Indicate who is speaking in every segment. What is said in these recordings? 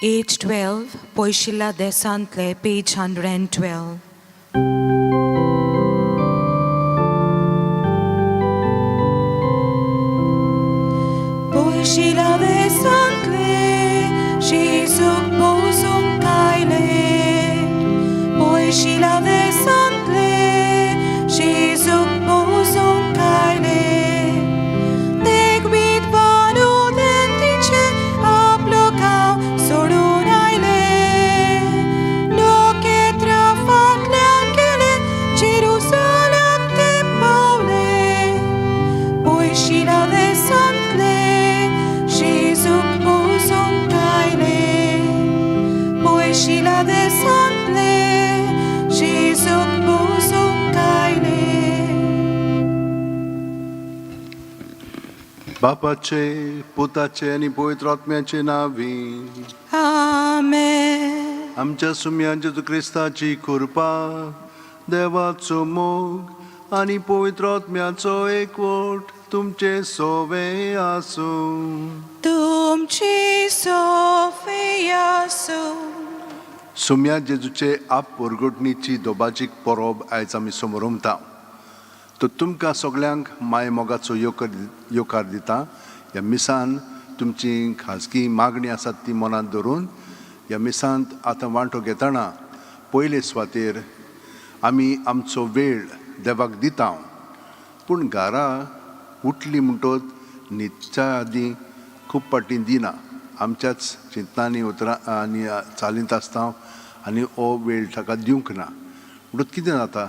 Speaker 1: Age 12, पयशिल्ल्या देसांतले, पेज 112. पयशिल्ल्या देसांतले जेजूक पोसूंक आयले, पयशिल्ल्या देसांतले जेजूक पोसूंक आयले. देख विद्वान उदेंतीचे आपलो गांव सोडून आयले, लोकेत्र फाटल्यान गेले, जेरुसलेम ते पावले. पयशिल्ल्या देसांतले जेजूक पोसूंक आयले, पयशिल्ल्या देसांतले जेजूक पोसूंक आयले.
Speaker 2: बापाचे, पुताचे आनी पवित्र आत्म्याचे नावी.
Speaker 1: आमेन.
Speaker 2: आमच्या सुम्या जेजू क्रिस्ताची कृपा, देवाचो मोग आनी पवित्र आत्म्याचो एकवट तुमचे सोवे आसूं.
Speaker 1: तुमची सोफे आसूं.
Speaker 2: सुम्या जेजूचे आप पोरगुटणीची दोबाजीक परब आयज आमी समोरमता. तर तुमकां सगल्यांक माय मोगाचो येवकार येवकार दिता. ह्या मिसान तुमची खाजगी मागणी आसात ती मनांत धरून ह्या मिसांत आतां वांटो घेतना पयले सुवातेर आमी आमचो वेळ देवाक दिता, पूण घरा उठली म्हणटोच न्हिदच्या आदीं खूब फावटी दिना. आमच्याच चिंतनांनी, उतरां आनी चालींत आसता आनी हो वेळ ताका दिवंक ना. म्हणटूच कितें जाता,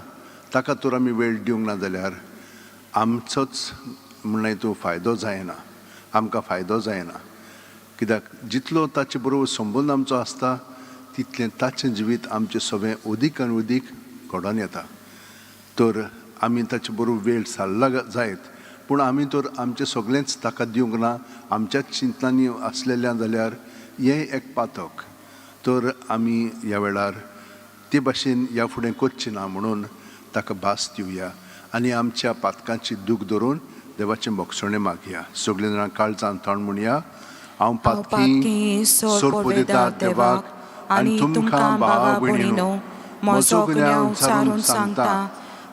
Speaker 2: ताका तर आमी वेळ दिवंक ना जाल्यार आमचोच म्हणल्यार तूं फायदो जायना, आमकां फायदो जायना. कित्याक जितलो ताचे बरोबर संबंद आमचो आसता तितलें ताचें जिवीत आमचें सगळें अदीक आनी अदीक घडोवन येता. तर आमी ताचे बरोबर वेळ सारला जायत, पूण आमी तर आमचें सगळेंच ताका दिवंक ना, आमच्याच चिंतनांनी आसलेल्या जाल्यार हें एक पातक. तर आमी ह्या वेळार ते भाशेन ह्या फुडें करची ना म्हणून ताका भास दिवया आनी आमच्या पातकांची दूख धरून देवाचें भोगसणें मागया. सगळीं जाणां काळजान तोंड म्हणया: हांव पातकी, सोरपोदेता देवाक आनी तुमकां भावा भयणीनो म्हजो गुन्यांव उच्चारून सांगता.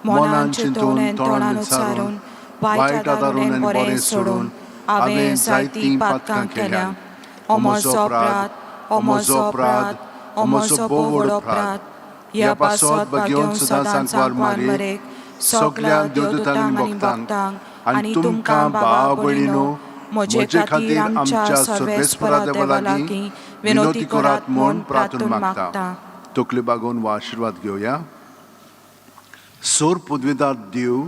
Speaker 2: मनान चिंतून, तोंडान उच्चारून, वायट आदारून आनी बरें सोडून हांवें जायतीं पातकां केल्या. हो म्हजो अपराध, हो म्हजो अपराध, हो म्हजो भोव व्हड अपराध. ह्या पासत भाग्योन सदां सांकवार मारयेक, सगल्या देवदूतांक आनी भक्तांक आनी तुमकां भाव भयणीनो म्हजे खातीर आमच्या सर्वेस्परा देवा लागीं विनवती करात म्हूण प्रार्थना मागता. तकली बागोवन वा आशिर्वाद घेवया. सोर पुदविदार देव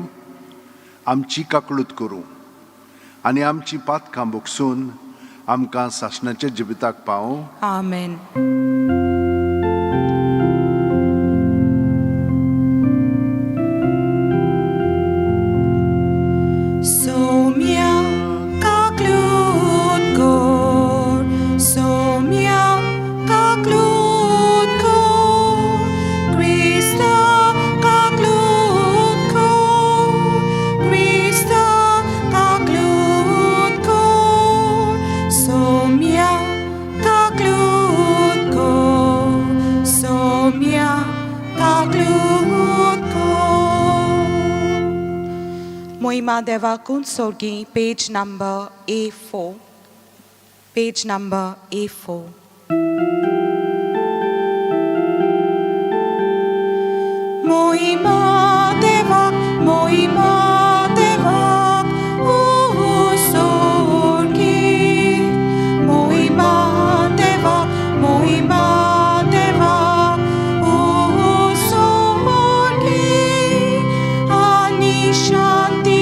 Speaker 2: आमची काकळूत करूं आनी आमची पातकां भोगसून आमकां सासणाच्या जिविताक पावूं.
Speaker 1: आमेन. सोम्या काकलूत कर, सोम्या काकलूत कर, क्रिस्ता काकलूत कर, क्रिस्ता काकलूत कर, सोम्या काकलूत कर, सोम्या काकलूत कर. मोहिमा देवाकून सोर्गी, page number A4, page number A4. मोहिमा देवाक, मोहिमा देवाक सोर्गी, मोहिमा देवाक, मोहिमा देवाक सोर्गी, आनी शांती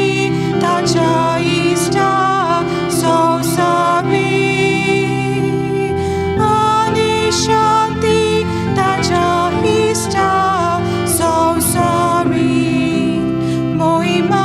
Speaker 1: ताच्या इश्टा संवसारी, आनी शांती ताच्या इश्टा संवसारी. मोहिमा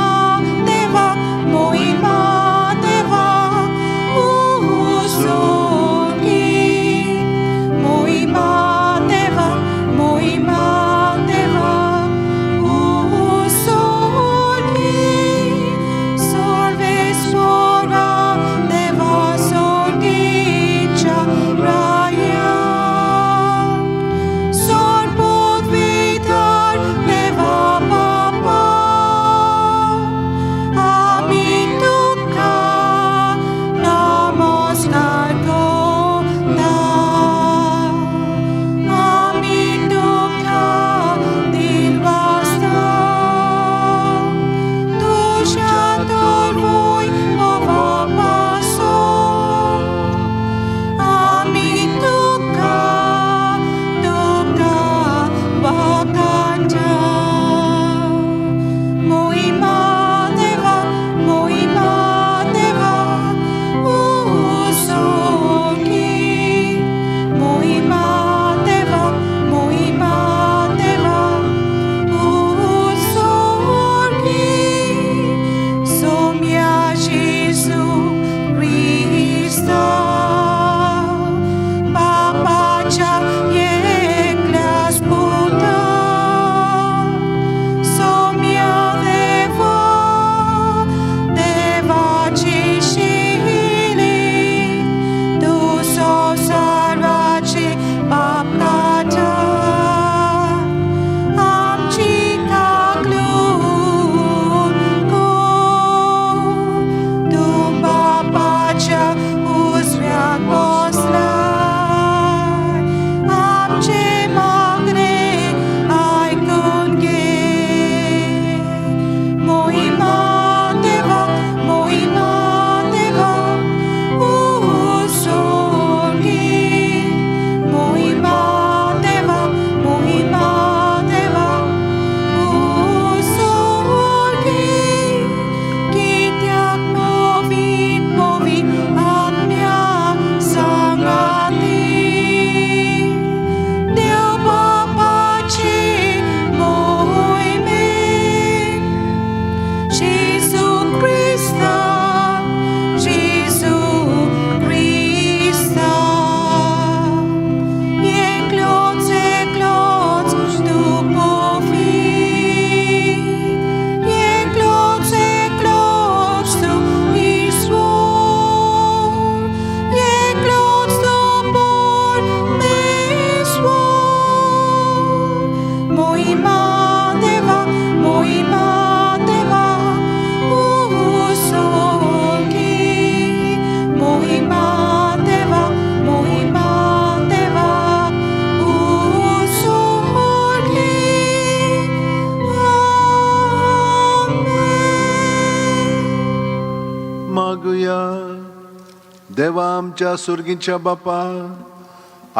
Speaker 2: आमच्या सुर्गीच्या बापा,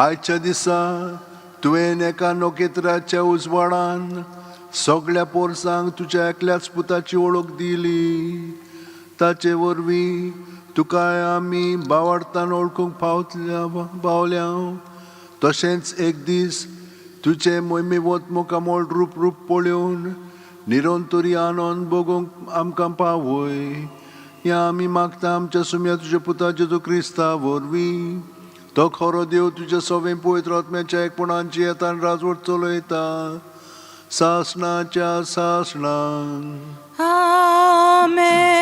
Speaker 2: आयच्या दिसा तुवें एका नखेत्राच्या उजवाडान सगळ्या पोरसांक तुज्या एकल्याच पुताची वळख दिली. ताचे वरवीं तुका आमी बावडतान वळखूंक पावतल्या पावल्या. तशेंच एक दीस तुजें मोहिमेवत मुखामोळ रूप रूप पळोवन निरंतरी आनंद भोगूंक आमकां पावय. ह्या आमी मागता आमच्या सुम्या तुज्या पुता जेजू क्रिस्ता वरवीं. तो खरो देव तुज्या सवें पवित्र आत्म्याच्या एकपणाची येतान राजवट चलयता सासणाच्या सासणां.
Speaker 1: आमेन.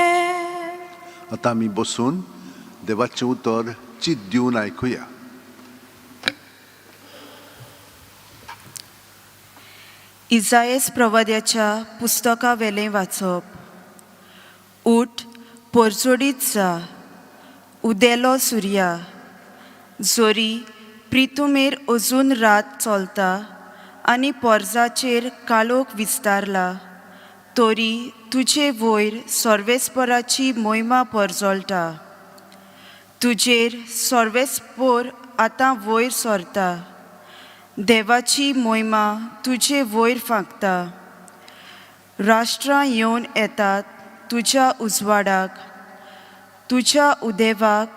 Speaker 2: आतां आमी बसून देवाचें उतर चित दिवन आयकुया.
Speaker 3: इजायस प्रवाद्याच्या पुस्तकावेलें वाचप. उठ, पोरजोडीत जा, उदेलो सुर्या, जोरी प्रितुमेर अजून रात चलता आनी पोरजाचेर काळोख विस्तारला, तरी तुजे वयर सर्वेस्पराची मोहिमा परजळटा. तुजेर सर्वेस्पोर आतां वयर सरता, देवाची मोहिमा तुजे वयर फांकता. राष्ट्रां येवन येतात तुज्या उजवाडाक, तुज्या उदेवाक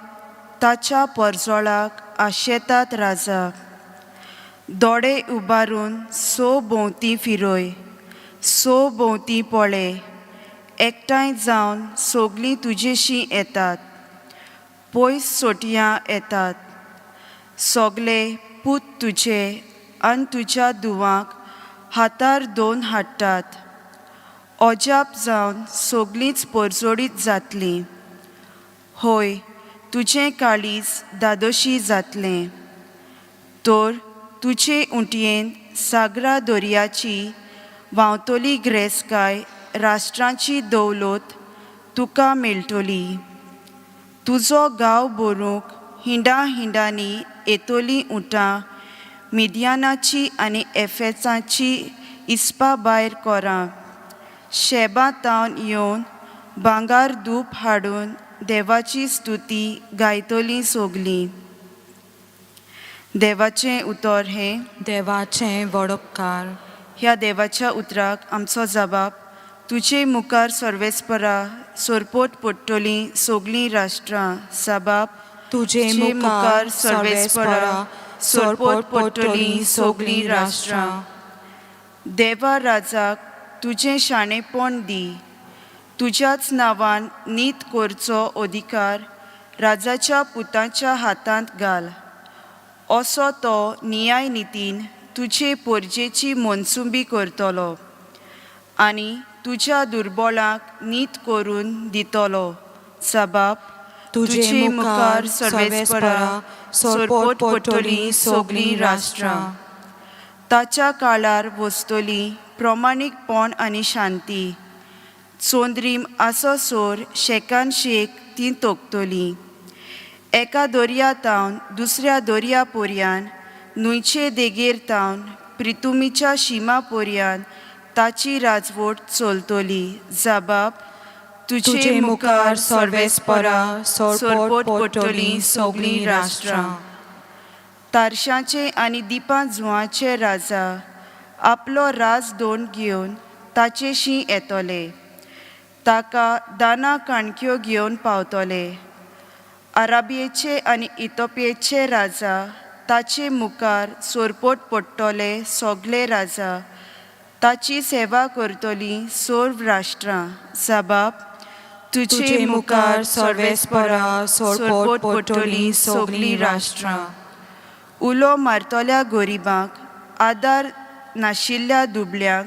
Speaker 3: ताच्या परजोळाक आशेतात राजा. दोडे उबारून सो भोंवती फिरय, सो भोंवती पळय, एकठांय जावन सगलीं तुजेशी येतात, पयस सोटयां येतात. सगले पूत तुजे आनी तुज्या धुवांक हातार दोन हाडटात. अजाप जावन सगलींच परजोडीत जातलीं. होय, तुजें काळीज दादोशी जातलें. तर तुजे उंटयेन सागरा दर्याची व्हांवतली ग्रेसकाय, राष्ट्रांची दौलत तुका मेळटली. तुजो गांव भरूंक हिंडा हिंडांनी येतलीं उंटां, मिदियानाची आनी एफेसाची इस्पा भायर कोरां शेबा तावन येवन भांगार धूप हाडून देवाची स्तुती गायतलीं सगलीं. देवाचें उतर हें.
Speaker 1: देवाचें वडपकार.
Speaker 3: ह्या देवाच्या उतराक आमचो जबाब: तुजे मुखार सर्वेस्परा सोरपोट पडटलीं सगलीं राष्ट्रां. साबाब.
Speaker 1: तुजे मुखार सर्वेस्परा सोरपोट पडटलीं सगलीं राष्ट्रां.
Speaker 3: देवा, राजाक तुजें शाणेपण दी. तुज्याच नांवान नीत करचो अधिकार राजाच्या पुताच्या हातांत घाल. असो तो नियाय नितीन तुजे पोरजेची मनसुंबी करतलो आनी तुज्या दुर्बोळांक नीत करून दितलो. साबाब.
Speaker 1: तुजे मुखार सर्वेस्परा सोरपोट पडटलीं सगलीं राष्ट्रां.
Speaker 3: ताच्या काळार वसतली प्रमाणीकपण आनी शांती. चोंद्रीम आसो सोर शेकान शेक ती तोखतली. एका दर्या तावन दुसऱ्या दर्या पोरयान, न्हंयचे देगेर तावन प्रितुमीच्या शिमा पोरयान ताची राजवट चलतली. जाबाब.
Speaker 1: तुजे मुखार सर्वेस्परा सोरपोट पडटलीं सगलीं राष्ट्रां.
Speaker 3: तारशांचे आनी दिपां जुवांचे राजा आपलो राज दोन घेवन ताचेशी येतले, ताका दाना काणक्यो घेवन पावतले. आराबियेचे आनी इतोपियेचे राजा ताचे मुखार सोरपोट पडटले. सगले राजा ताची सेवा करतली सर्व राष्ट्रां. साबाब.
Speaker 1: तुजे मुखार सर्वेस्परा सोरपोट पडटलीं सगलीं राष्ट्रां.
Speaker 3: उलो मारतल्या गरिबांक, आदार नाशिल्ल्या दुबळ्यांक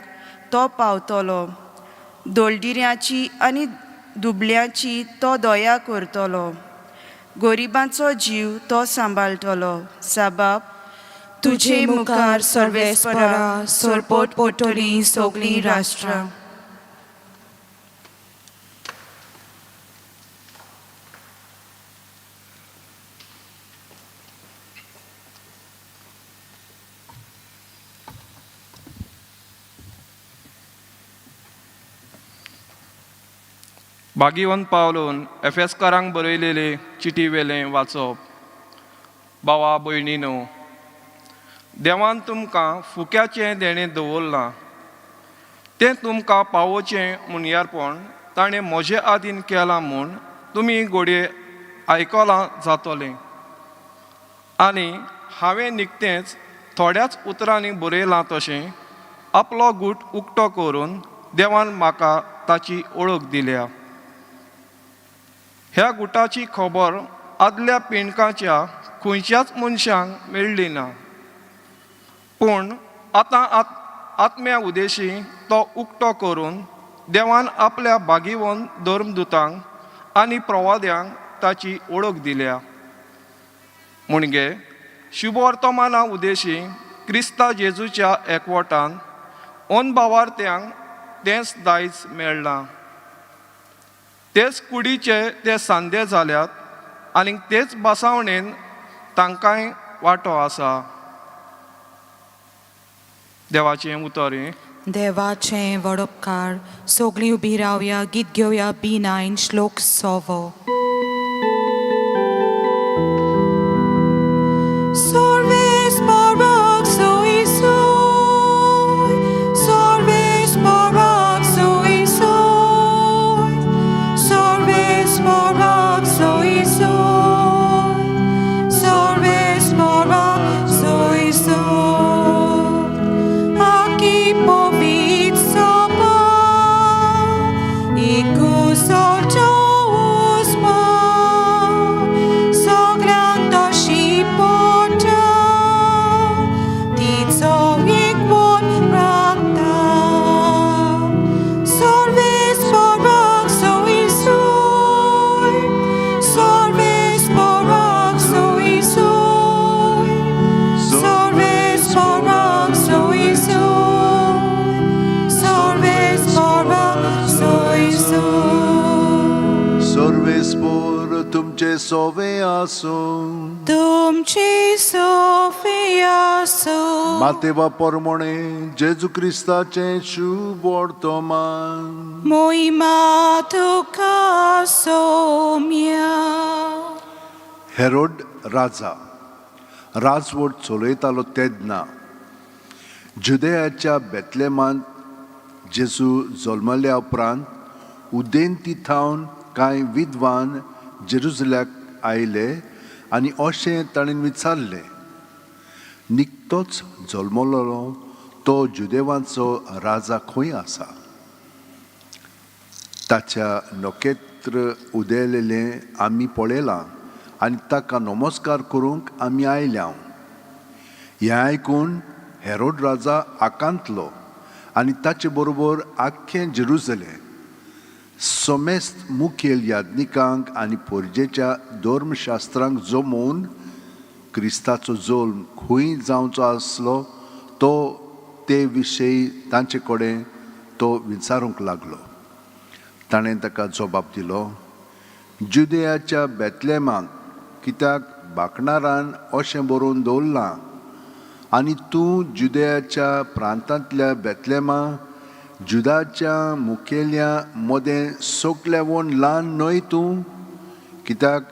Speaker 3: तो पावतलो. दोलडिऱ्यांची आनी दुबळ्यांची तो दया करतलो. गरिबांचो जीव तो सांबाळटलो. साबाब.
Speaker 1: तुजे मुखार सर्वेस्परा सोरपोट पडटलीं सगलीं राष्ट्रां.
Speaker 4: भागीवन पावलून एफेस्कारांक बरयलेले चिटी वेलें वाचप. भावा भयणीनो, देवान तुमकां फुक्याचें देणें दवरलां, तें तुमकां पावोवचें मुनयारपण ताणें म्हजे आदीन केलां म्हूण तुमी घडये आयकलां जातलें। आनी हांवें निकतेंच थोड्याच उतरांनी बरयलां तशें आपलो गूट उक्तो करून देवान म्हाका ताची वळख दिल्या। ह्या गुटाची खबर आदल्या पिंडकाच्या खंयच्याच मनशांक मेळ्ळी ना, पूण आतां आत्म्या उदेशी तो उक्तो करून देवान आपल्या भागीवन धर्मदुतांक आनी प्रवाद्यांक ताची वळख दिल्या। म्हणगे शुभवर्तमाना उदेशी क्रिस्ता जेजूच्या एकवटान अनभावार्थ्यांक तेंच दायज मेळ्ळां। तेच कुडीचे ते सांदे जाल्यात आनी तेच बसावणेन तांकांय वांटो आसा। देवाचें उतर हें।
Speaker 1: देवाचें वडोपकार। सगळीं उबी रावया, गीत घेवया बी 9 श्लोक 100. Sorves barak soi soi, sorves barak soi soi, sorves barak soi soi, sorves barak soi soi. Aki povit sopa, ikusol chousma, sogranto shipota, tizong ikmon rata. Sorves barak soi soi, sorves barak soi soi, sorves barak soi soi, sorves barak soi soi.
Speaker 2: सर्वेस्पोर तुमचे सोवे आसूं।
Speaker 1: तुमची Sophia so.
Speaker 2: मातेवा परमणे जेजू क्रिस्ताचें शुभ वर्तमान।
Speaker 1: मोहिमा तुका Saumya.
Speaker 2: Herod राजा राजवट चलयतालो तेन्ना जुदयाच्या बेतलेमांत जेजू जल्मल्या उपरांत उदेंती थावन कांय विद्वान जेरुजल्याक आयले आनी अशें ताणें विचारलें, निकतोच जल्मलेलो तो जुदेवांचो राजा खंय आसा? ताच्या नखेत्र उदेलेलें आमी पळयलां आनी ताका नमस्कार करूंक आमी आयल्या। हें आयकून हेरोड राजा आकांतलो आनी ताचे बरोबर आख्खें जेरुजलें समेस्त मुखेल याज्ञिकांक आनी पोरजेच्या धर्मशास्त्रांक जमोवन क्रिस्ताचो जल्म खंय जावचो आसलो तो ते विशयी तांचे कडेन तो विचारूंक लागलो। ताणें ताका जबाब दिलो, जुदयाच्या बेतलेमाक, कित्याक बाकणारान अशें बरोवन दवरलां, आनी तूं जुदयाच्या प्रांतांतल्या बेतलेमा जुदाच्या मुखेल्या मदें सगल्यावन ल्हान न्हय तूं, कित्याक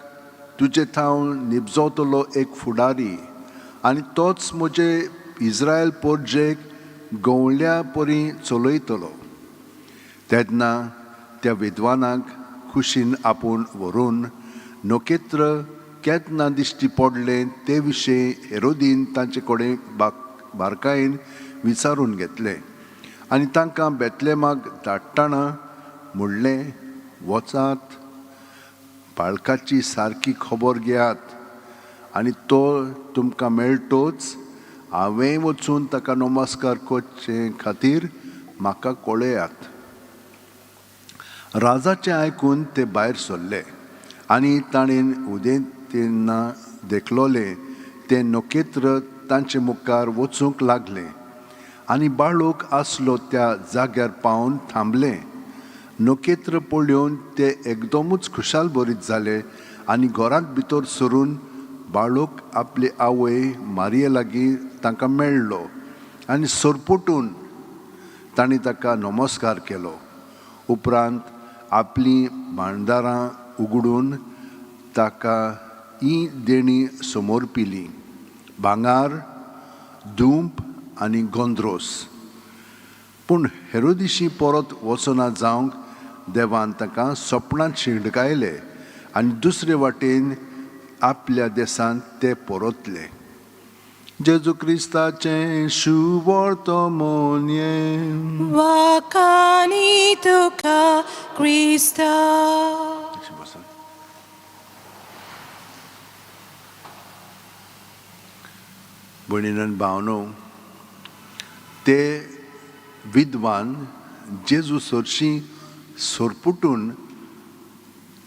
Speaker 2: तुजे थावन निबजवतलो एक फुडारी आनी तोच म्हजे इस्रायल पोरजेक गवळ्या परी चलयतलो। तेन्ना त्या विद्वानाक खुशीन आपूण व्हरून नखेत्र केन्ना दिश्टी पडलें ते विशीं हेरोदीन तांचे कडेन बारकायेन विचारून घेतलें आनी तांकां बेतलेमाक धाडटना म्हणलें, वचात बाळकाची सारकी खबर घेयात आनी तो तुमकां मेळटोच हांवें वचून ताका नमस्कार करचे खातीर म्हाका कळयात। राजाचें आयकून ते भायर सरले आनी ताणें उदेंतेन्ना देखलोलें तें नखेत्र तांचे मुखार वचूंक लागलें आनी बाळूक आसलो त्या जाग्यार पावन थांबलें। नखेत्र पळोवन ते एकदमूच खुशाल बरीत जाले आनी घरांत भितर सरून बाळूक आपले आवय मारये लागीं तांकां मेळ्ळो आनी सरपटून तांणी ताका नमस्कार केलो। उपरांत आपलीं भांडारां उगडून ताका ही देणी समोर पिली, भांगार, धूंप आनी गोंद्रोस. पूण हेरोदिशी परत वचना जावंक देवान ताका सपनांत शिंडकायले आनी दुसरे वाटेन आपल्या देशांत ते परतले. जेजू क्रिस्ताचें शुवर्तमोन्यें.
Speaker 1: वाखाणी तुका क्रिस्ता.
Speaker 2: भयणीन भावनो, ते विद्वान जेजू सरशी सरपुटून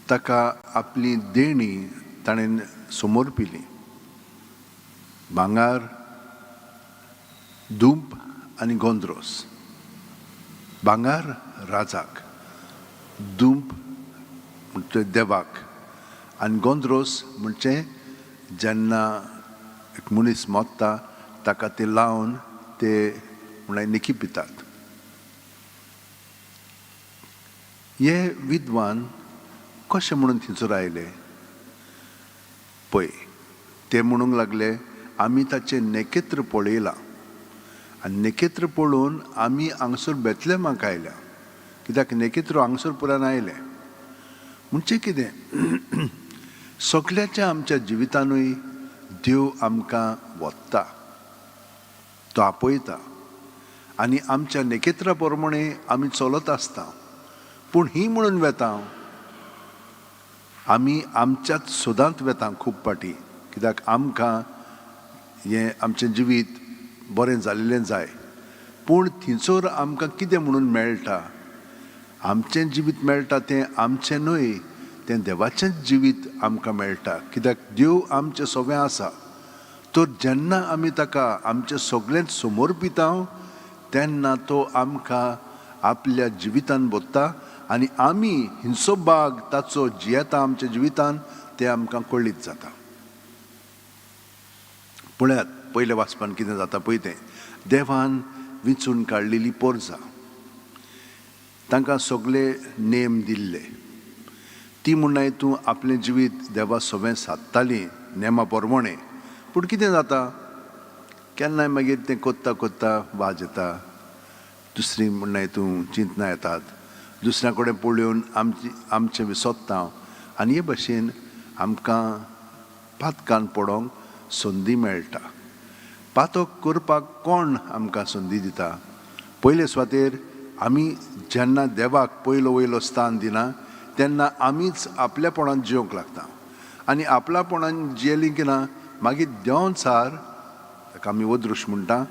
Speaker 2: ताका आपली देणी ताणें समोर पिली, भांगार, धूप आनी गोंद्रोस. भांगार राजाक, धूप म्हणजे देवाक आनी गोंद्रोस म्हणजे जेन्ना एक मनीस मोत्ता ताका ते लावन ते म्हणल्यार निकी पितात. हे विद्वान कशें म्हणून थंयसर आयले पळय, ते म्हणूंक लागले आमी ताचें नेकेत्र पळयलां आनी नेकेत्र पळोवन आमी हांगसर बेतलेमाक आयल्या, कित्याक नेकेत्र हांगसर पुरान आयलें. म्हणजे कितें, सगळ्याच्या आमच्या जिवितानूय देव आमकां वत्ता, तो आपयता आनी आमच्या नेकेत्रा प्रमाणे आमी चलत आसता. पूण ही म्हणून वेता आमी आमच्याच सोदांत वेता खूब फाटी, कित्याक आमकां हें आमचें जिवीत बरें जाल्लें जाय. पूण थंयसर आमकां कितें म्हणून मेळटा, आमचें जिवीत मेळटा तें आमचें न्हय, तें देवाचेंच जिवीत आमकां मेळटा, कित्याक देव आमचें सगळें आसा. तर जेन्ना आमी ताका आमचें सगळेंच समोर पिता तेन्ना तो आमकां आपल्या जिवितान बोत्ता आनी आमी हिंसो बाग ताचो जियेता आमच्या जिवितान, तें आमकां कळीत जाता. पळयात पयल्या वाचपान कितें जाता पळय, तें देवान विंचून काडलेली पोरजा, तांकां सगळे नेम दिल्ले. ती म्हणनाय तूं आपलें जिवीत देवा सवें सादताली नेमा प्रमाणे. पूण कितें जाता, केन्नाय मागीर तें कोत्ता कोत्ता वाज येता, दुसरी म्हणनाय तूं चिंतना येतात, दुसऱ्या कडेन पळोवन आमची आमचें विसोत्ता आनी हे भशेन आमकां पातकान पडोंक संदी मेळटा. पातक करपाक कोण आमकां संदी दिता? पयले सुवातेर आमी जेन्ना देवाक पयलो वयलो स्थान दिना तेन्ना आमीच आपल्यापणान जिवंक लागता आनी आपल्यापणान जियेली की ना मागीर देंवचार, ताका आमी वदृश म्हणटा,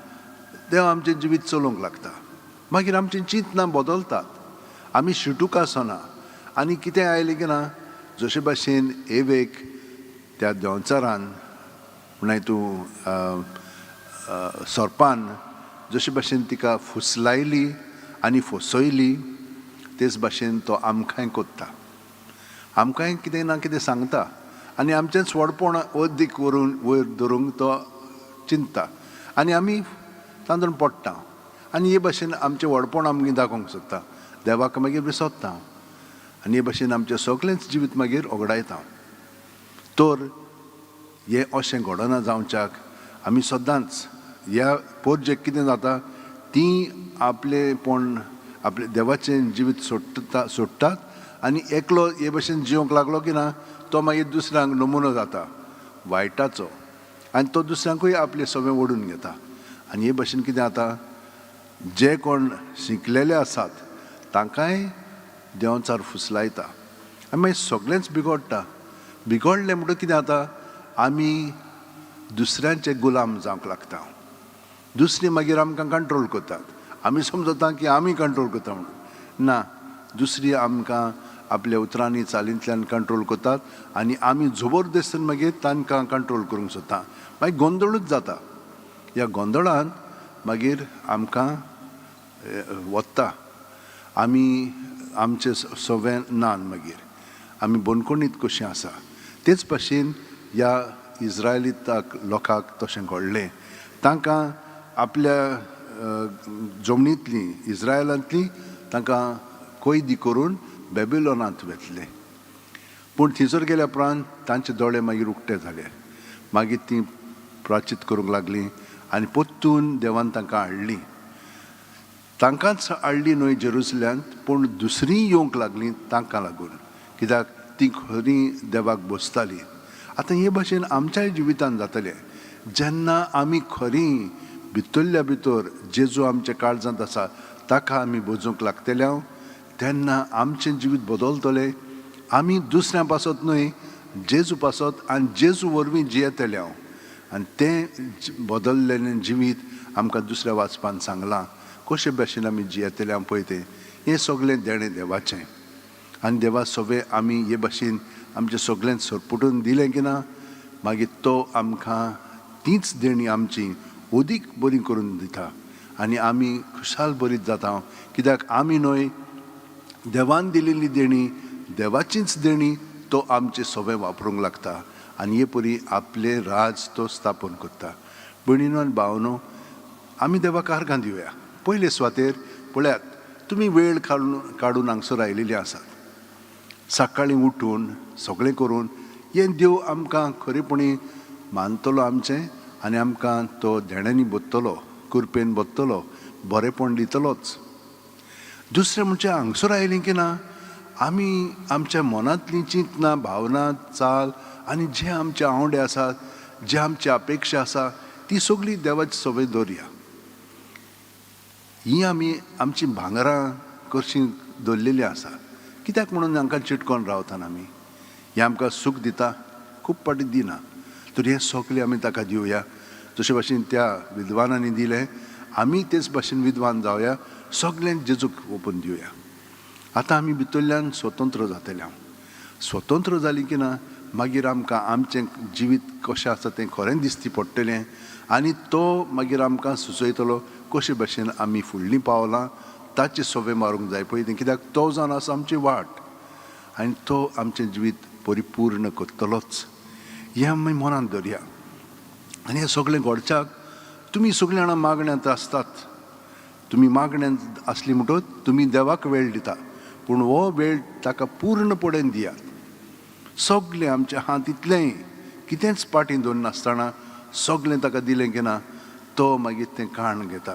Speaker 2: देव आमचें जिवीत चलोवंक लागता. मागीर आमचीं चिंतनां बदलतात, आमी शिटूक आसना आनी कितें आयलें की ना जशे भाशेन एवेक त्या देंवचारान म्हळ्यार तूं सोरपान जशे भाशेन तिका फुसलायली आनी फसयली, तेच भाशेन तो आमकांय कोत्ता, आमकांय कितें ना कितें सांगता आनी आमचेंच व्हडपण अदीक व्हरून वयर धरूंक तो चिंतता आनी आमी तातूंत पडटा आनी हे भाशेन आमचें व्हडपण आमकां दाखोवंक सोदता, देवाक मागीर विसरता आनी हे भाशेन आमचें सगळेंच जिवीत मागीर ओगडायता. तर हें अशें घडना जावच्याक आमी सदांच ह्या पोरजेक कितें जाता, ती आपलेपण आपलें देवाचें जिवीत सोडटात आनी एकलो हे भशेन जिवंक लागलो की ना तो मागीर दुसऱ्यांक नमुनो जाता वायटाचो आनी तो दुसऱ्यांकूय आपलें सगळें ओडून घेता. आनी हे भशेन कितें जाता, जे कोण शिकलेले आसात तांकांय देंवचार फुसलायता आनी मागीर सगळेंच बिगडटा. बिगडलें म्हणटकच कितें जाता, आमी दुसऱ्यांचे गुलाम जावंक लागता, दुसरी मागीर आमकां कंट्रोल करतात, आमी समजता की आमी कंट्रोल करता म्हणून, ना, दुसरी आमकां आपल्या उतरांनी चालींतल्यान कंट्रोल करतात आनी आमी जबरदस्तीन मागीर तांकां कंट्रोल करूंक सोदता, मागीर गोंदळूच जाता. ह्या गोंदळान मागीर आमकां वत्ता, आमी आमचे सगळें नान मागीर आमी बंदखणीत कशीं आसा. तेच भाशेन ह्या इज्रायलिताक लोकांक तशें घडलें, तांकां आपल्या जमनींतलीं इज्रायलांतलीं तांकां कैदी करून बेबिलोनांत व्हेतले. पूण थंयसर गेल्या उपरांत तांचे दोळे मागीर उक्ते जाले. मागीर तीं प्राचीत करूंक लागलीं आनी परतून देवान तांकां हाडलीं. तांकांच हाडली न्हय जेरुसल्यांत, पूण दुसरीं येवंक लागलीं तांकां लागून, कित्याक तीं खरीं देवाक बसतालीं. आतां हे भाशेन आमच्याय जिवितान जातलें. जेन्ना आमी खरीं भितरल्या भितर जेजू आमच्या काळजांत आसा ताका आमी बजूंक लागतले तेन्ना आमचें जिवीत बदलतलें. आमी दुसऱ्यां पासत न्हय, जेजू पासत आनी जेजू वरवीं जियेतले हांव. आनी तें बदललेलें जिवीत आमकां दुसऱ्या वाचपान सांगलां कशे भाशेन आमी जियेतले हांव पळय तें. हें सगळें देणें देवाचें आनी देवा सगळें आमी हे भाशेन आमचें सगळें सरपुटून दिलें की ना, मागीर तो आमकां तीच देणी आमची अदीक बरी करून दिता आनी आमी खुशाल बरीत जाता. कित्याक आमी न्हय, देवान दिलेली देणी, देवाचीच देणी तो आमचे सगळें वापरूंक लागता आनी हे परी आपलें राज तो स्थापन करता. भयणीनो आनी भावनो, आमी देवाक आर्गां दिवया. पयले सुवातेर पळयात, तुमी वेळ काडून हांगसर आयिल्ले आसात. सकाळीं उठून सगळें करून हें देव आमकां खरेपणी मानतलो आमचें आनी आमकां तो देण्यांनी बदतलो, कृपेन बदतलो, बरेंपण दितलोच. दुसरें म्हणजे हांगसर आयलीं की ना, आमी आमच्या मनांतलीं चिंतनां, भावना, चाल आनी जे आमचे आंवडे आसात, जे आमची अपेक्षा आसा ती सगळी देवाची सवय दवरया. ही आमी आमची भांगरां कशीं दवरलेलीं आसा, कित्याक म्हणून हांकां चिटकोन रावता आमी? हें आमकां सूख दिता, खूब फावटी दिना. तर हें सगळें आमी ताका दिवया. जशे भाशेन त्या विद्वानांनी दिलें, आमी तेच भाशेन विद्वान जावया, सगळें जेजूक ओपून दिवया. आतां आमी भितरल्यान स्वतंत्र जातले. हांव स्वतंत्र जालीं की ना, मागीर आमकां आमचें जिवीत कशें आसा तें खरें दिसती पडटलें आनी तो मागीर आमकां सुचयतलो कशे भाशेन आमी फुडलीं पावलां ताचे सोबे मारूंक जाय पळय तें. कित्याक तो जावन आसा आमची वाट आनी तो आमचें जिवीत परिपूर्ण करतलोच. हें आमी मनांत धरया. आनी हें सगळें घडच्याक तुमी सगळीं जाणां मागण्यांत आसतात. तुमी मागण्यांत आसली म्हणटकच तुमी देवाक वेळ दिता, पूण हो वेळ ताका पूर्णपणेन दियात. सगळें आमच्या हात इतलेंय कितेंच पाटी दवरनासतना सगळें ताका दिलें की ना, तो मागीर तें काण घेता,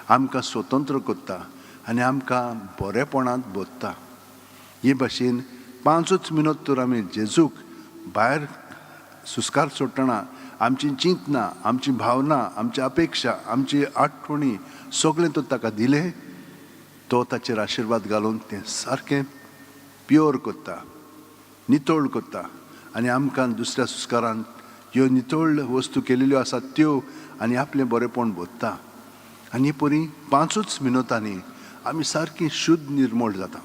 Speaker 2: आमकां स्वतंत्र करता आनी आमकां बरेपणांत बदता. हे भाशेन 5 मिनट तर आमी जेजूक भायर सुस्कार सोडटना आमची चिंतना, आमची भावना, आमची अपेक्षा, आमची आठवणी सगळें तो ताका दिलें, तो ताचेर आशिर्वाद घालून तें सारकें प्योर करता, नितळ करता आनी आमकां दुसऱ्या सुस्कारान ह्यो नितळ वस्तू केलेल्यो आसात त्यो आनी आपलें बरेंपण बदता. आनी परी 5 मिनटांनी आमी सारकी शुद्ध निर्मळ जाता.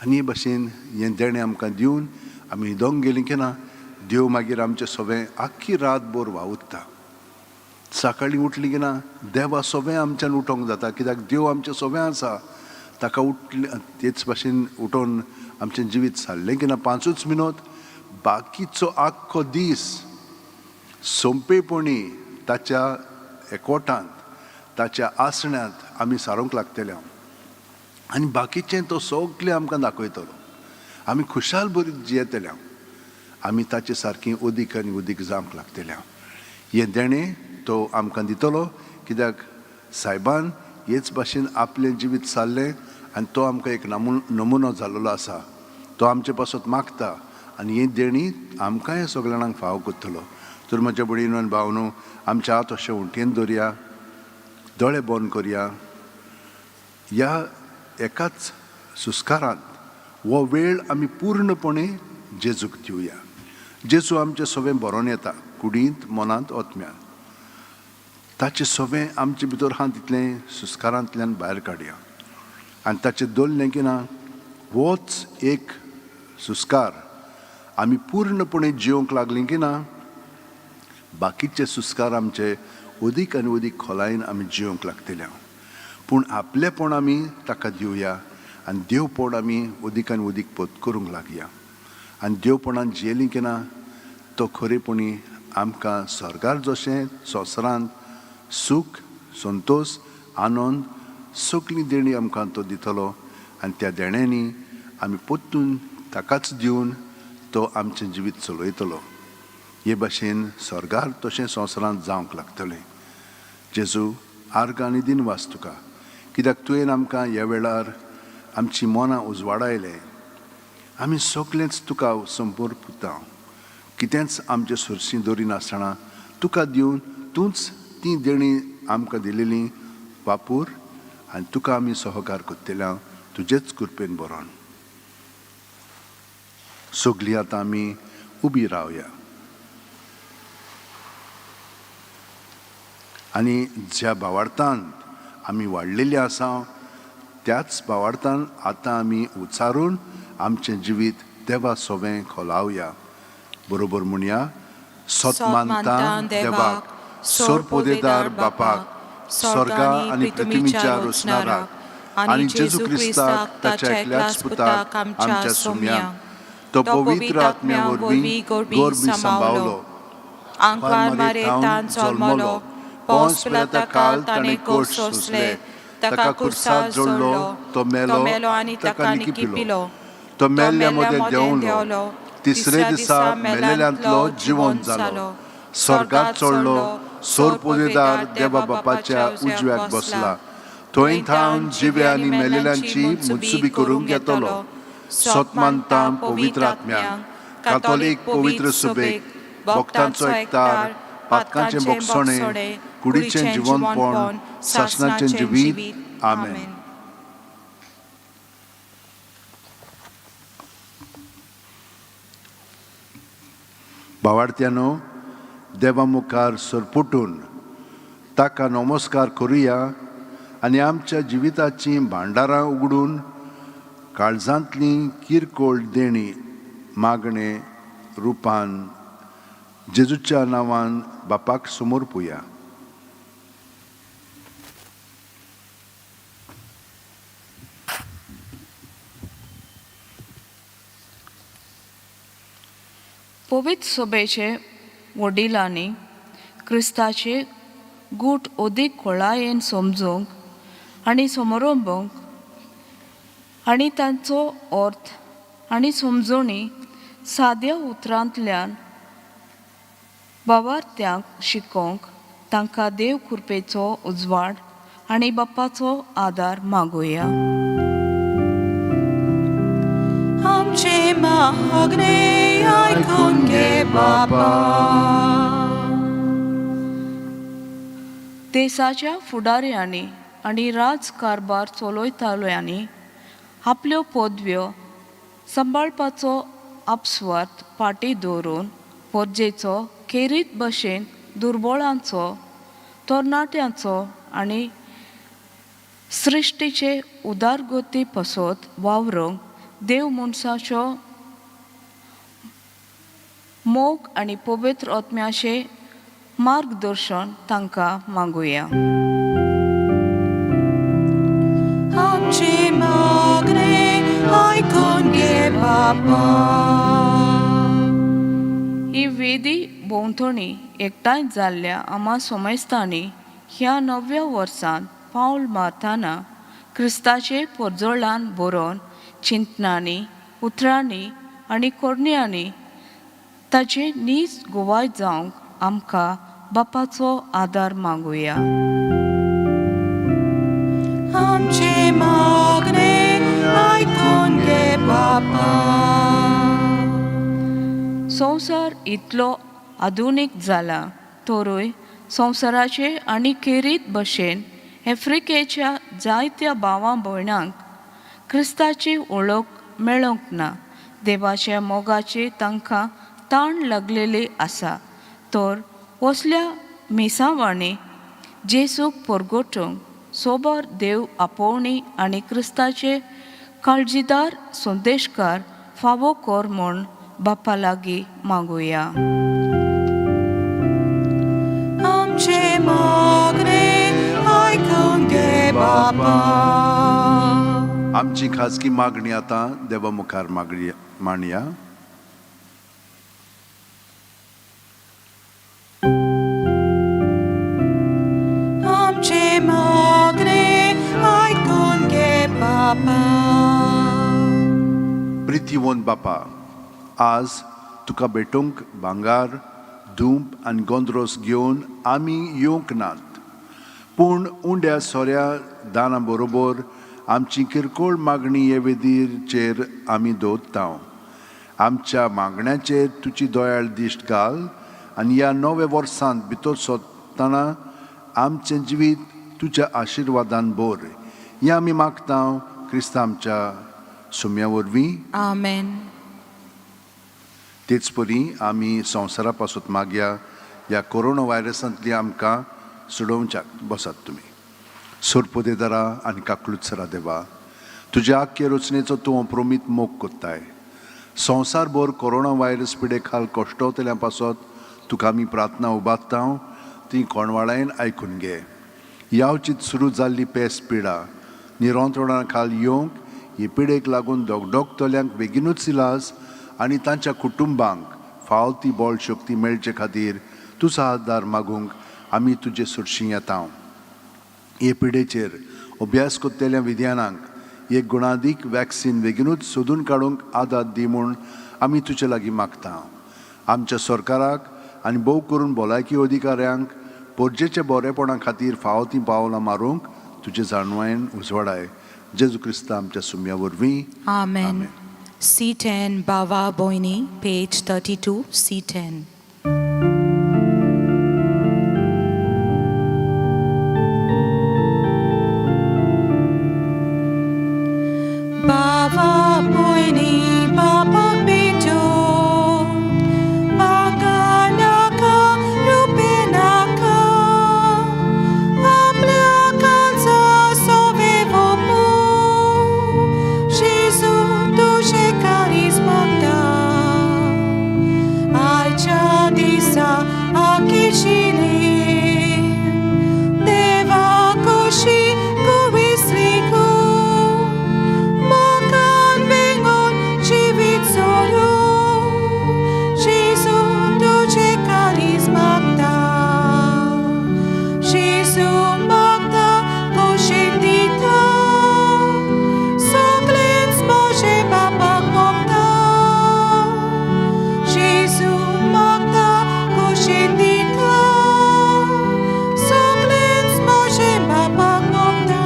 Speaker 2: आनी हे भाशेन हें देणें आमकां दिवन आमी न्हिदोंक गेलीं की ना, देव मागीर आमचें सगळें आख्खी रातभर वावुरता. सकाळीं उठली की ना, देवा सगळें आमच्यान उठोंक जाता, कित्याक देव आमचें सगळें आसा. ताका उठले तेच भाशेन उठोवन आमचें जिवीत सारलें की ना 5 मिनट, बाकीचो आख्खो दीस सोंपेपणी ताच्या एकवटांत, ताच्या आसण्यांत आमी सारूंक लागतले हांव. आनी बाकीचें तो सगळें आमकां दाखयतलो. आमी खुशाल बरी जियेतले हांव. आमी ताचे सारकी अदीक आनी अदीक जावंक लागतले हांव. हें देणें तो आमकां दितलो, कित्याक सायबान हेच भाशेन आपलें जिवीत सारलें आनी तो आमकां एक नमुनो जाल्लो आसा. तो आमचे पासत मागता आनी ही देणी आमकांय सगळ्या जाणांक फावो करतलो. तर म्हज्या भयणीनो आनी भावनो, आमच्या हात अशें उंटयेन दवरया, दोळे बंद करया. ह्या एकाच सुस्कारांत हो वेळ आमी पूर्णपणे जेजूक दिवया. जेजू आमचें सगळें बरोवन येता, कुडींत, मनांत, आत्म्यांत. ताचें सगळें आमचे भितर आहा तितलें सुस्कारांतल्यान भायर काडया आनी ताचें दवरलें की ना, होच एक सुस्कार आमी पूर्णपणे जिवंक लागलीं की ना, बाकीचे सुस्कार आमचे अदीक आनी अदीक खोलायेन आमी जिवंक लागतले हांव. पूण आपलेपण आमी ताका दिवया आनी देवपण आमी अदीक आनी अदीक पत करूंक लागया. आनी देवपणान जियेलीं की ना, तो खरेपणी आमकां स्वर्गार जशें संवसारांत सूख, संतोश, आनंद सगळीं देणी आमकां तो दितलो. आनी त्या देण्यांनी आमी परतून ताकाच दिवन तो आमचें जिवीत चलयतलो. हे भाशेन स्वर्गार तशें संवसारांत जावंक लागतलें. जेजू, आर्गां आनी दिनवास तुका, कित्याक तुवें आमकां ह्या वेळार आमची मनां उजवाडायलें. आमी सगळेंच तुका समर्पिता, कितेंच आमचे सरशी दवरिनासतना तुका दिवन तूंच ती देणी आमकां दिलेली वापूर आनी तुका आमी सहकार करतले तुजेच कृपेन बरोवन. सगळीं आतां आमी उबी रावया आनी ज्या भावार्थान आमी वाडलेली आसा त्याच भावार्थान आतां आमी उच्चारून आमचें जिवीत देवा सोवें खोलावया. बरोबर म्हणया. सोत मानता देवाक, सोरपोदेदार बापाक, स्वर्गा आनी पृथ्वीच्या रोसणाराक, आनी जेजू क्रिस्ताक ताच्या एकल्याच पुताक आमच्या सुम्याक, तो पवित्र आत्म्या वरवीं गोरबी सांबावलो,
Speaker 1: आंकवार मारेतान जल्मलो, पोंस पिलाता काल ताणें कोश सोंसले, ताका कुर्सार जोडलो,
Speaker 2: तो मेलो
Speaker 1: आनी ताका निकिपिलो,
Speaker 2: तो मेल्ल्या मदें देंवलो, तिसरे दिसा मेलेल्यांतलो जिवन जालो, स्वर्गात चडलो, सोरपोदेदार देवा बापाच्या उजव्याक बसला, थंय थावन जिव्या आनी मेलेल्यांची मुत्सुबी करूंक येतलो. सोत मानता पवित्र आत्म्याक, कातोलीक पवित्र सुबेक, भक्तांचो एकतार, पातकांचें बोगसणें, कुडीचें जिवनपण, सासणाचें जिवीत. आमेन. भावार्थ्यानो, देवा मुखार सरपुटून ताका नमस्कार करुया आनी आमच्या जिविताचीं भांडारां उगडून काळजांतलीं किरकोळ देणी मागणे रुपान जेजूच्या नांवान बापाक समर्पुया.
Speaker 5: पवित्र सभेचे वडिलांनी क्रिस्ताचे गूट अदीक खोलायेन समजूंक आनी समारंभूंक आनी तांचो अर्थ आनी समजणी साद्या उतरांतल्यान बावार्थ्यांक शिकोवंक तांकां देव कृपेचो उजवाड आनी बापाचो आदार मागुया.
Speaker 1: आमचे मागणे आयकून घे बापा.
Speaker 5: देशाच्या फुडाऱ्यांनी आनी राजकारभार चलयताल्यांनी आपल्यो पदव्यो सांबाळपाचो आपस्वार्थ फाटीं दवरून परजेचो खेरीत भशेन दुर्बळांचो, तरणाट्यांचो आनी सृश्टीचे उदारगती पसत वावरूंक देव मनशाचो मोग आनी पवित्र आत्म्याचें मार्गदर्शन तांकां मागुया.
Speaker 1: आमचे मागणे आयकून घे बापा.
Speaker 5: ही वेदी भोंवतणी एकठांय जाल्ल्या आमा सोमेस्तांनी ह्या नव्या वर्सांत पावल मारतना क्रिस्ताचे परजळान बरोवन चिंतनांनी, उतरांनी आनी करण्यांनी ताचे नीज गुवाय जावंक आमकां बापाचो आदार मागुया.
Speaker 1: आमचे मागणे आयकून घे बापा.
Speaker 5: संवसार इतलो आधुनीक जाला तरूय संवसाराचे आनी खेरीत भशेन आफ्रिकेच्या जायत्या भावां भयणांक क्रिस्ताची वळख मेळोंक ना. देवाच्या मोगाची तांकां ताण लागलेली आसा, तर असल्या मिसावांनी जेजूक परगटूंक सोबर देव आपोवणी आनी क्रिस्ताचे काळजीदार संदेशकार फावो कर म्हूण बापा लागीं मागुया.
Speaker 1: आमचे मागणे आयकून घे बापा.
Speaker 2: आमची खाजगी मागणी आतां देवा मुखार मागणी मांडया.
Speaker 1: आमचे मागणे आयकून घे बापा.
Speaker 2: प्रितीवंत बापा, आज तुका भेटोवंक भांगार, धूप आनी गोंद्रोस घेवन आमी येवंक नात, पूण उंड्या सोऱ्या दाना बरोबर आमची किरकोळ मागणी हे वेदीचेर आमी दवरता. आमच्या मागण्याचेर तुजी दोयाळ दिश्ट घाल आनी ह्या नव्या वर्सांत भितर सोदतना आमचें जिवीत तुज्या आशिर्वादान भर. हें आमी मागता क्रिस्तांव आमच्या सुम्या वरवीं.
Speaker 1: आमेन.
Speaker 2: तेच परी आमी संवसारा पासून मागया ह्या कोरोना व्हायरसांतली आमकां सोडोवच्याक. बसात तुमी. सोरपोदेदारा आनी काकलुत्सरा देवा, तुज्या आख्खे रचनेचो तूं अप्रोमीत मोग कोत्ताय. संवसारभर कोरोना व्हायरस पिडे खाल कश्टवतल्या पासत तुका आमी प्रार्थना उबारता, ती कोणवाळायन आयकून घे. यावचीत सुरू जाल्ली पेस पिडा निरंतरणा खाल येवंक ही पिडेक लागून दोगदोगतल्यांक बेगिनूच इलाज आनी तांच्या कुटुंबांक फाव ती बळ शक्ती मेळचे खातीर तुजो आदार मागूंक आमी तुजे सुरशी येता. हे पिडेचेर अभ्यास करतल्या विज्ञानांक एक गुणादीक वॅक्सीन बेगिनूच सोदून काडूंक आदार दी म्हूण आमी तुजे लागीं मागता. आमच्या सरकाराक आनी भोव करून भलायकी अधिकाऱ्यांक पोरजेच्या बरेपणा खातीर फावो तीं पावलां मारूंक तुजे जाणवायेन उजवाडाय. जेजू क्रिस्ता आमच्या सुम्या वरवीं.
Speaker 1: आमेन. C10, Bava Boini, page 32, C10. Bava Boini, Baba Beto, Baganaka, Rupenaka, Apliacanza, Sovevopu, Jesu, duce carismata, Aicia disa akishini, Deva koshi kuisliku, Makan vengon chivitsoru, Jesu duce carismata, Jesu magda koshindita, Soklens Bože bapak mokta, Jesu magda koshindita, Soklens Bože bapak mokta.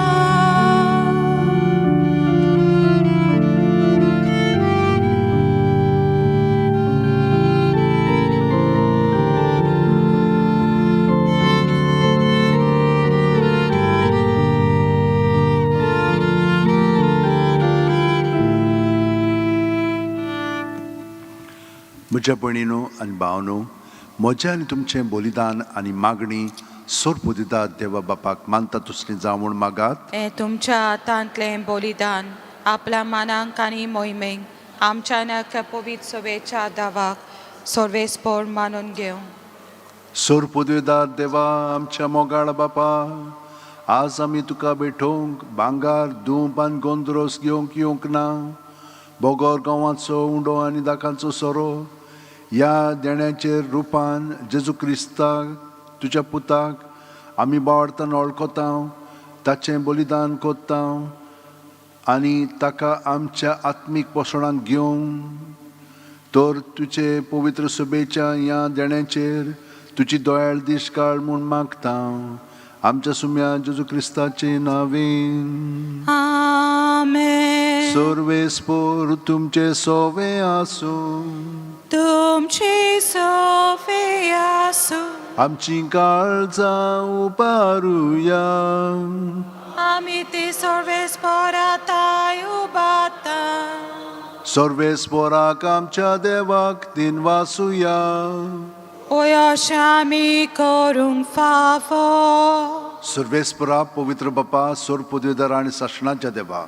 Speaker 2: म्हज्या भयणीनो आनी भावनो, म्हजें आनी तुमचें बलिदान आनी मागणी सोरपोदिता देवा बापाक मानता तसली जावं म्हूण मागात.
Speaker 1: हें तुमच्या हातांतलें बलिदान आपल्या मानांक आनी मोहिमेक आमच्या नाका पवित्र सभेच्या दावाक सर्वेस्पोर मानून घेवं.
Speaker 2: सोर पदवेदार देवा, आमच्या मोगाळ बापा, आज आमी तुका भेटोवंक भांगार, धूप आनी गोंद्रोस घेवंक येवंक ना, बोगोर गांवाचो उंडो आनी दाकांचो सोरो ह्या देण्याचेर रुपान जेजू क्रिस्ताक तुज्या पुताक आमी बावडतान वळखता, ताचें बलिदान कोत्ता आनी ताका आमच्या आत्मीक पोसणांत घेवन, तर तुजे पवित्र सभेच्या ह्या देण्याचेर तुजी दोयाळ दीस काळ म्हूण मागता, आमच्या सुम्या जेजू क्रिस्ताचे नांवेन.
Speaker 1: आमेन.
Speaker 2: सर्वेस्पोर तुमचे सोवे आसूं.
Speaker 1: तुमची सोफे आसूं.
Speaker 2: आमची काळजां उबारुया.
Speaker 1: आमी ती सर्वेस्पोराताय उबाता.
Speaker 2: सर्वेस्पोराक आमच्या देवाक दिनवासुया.
Speaker 1: ओय आमी करूंक फावो.
Speaker 2: सर्वेस्परा, पवित्र बापा, सोर पदवीधर आनी सासणाच्या देवा,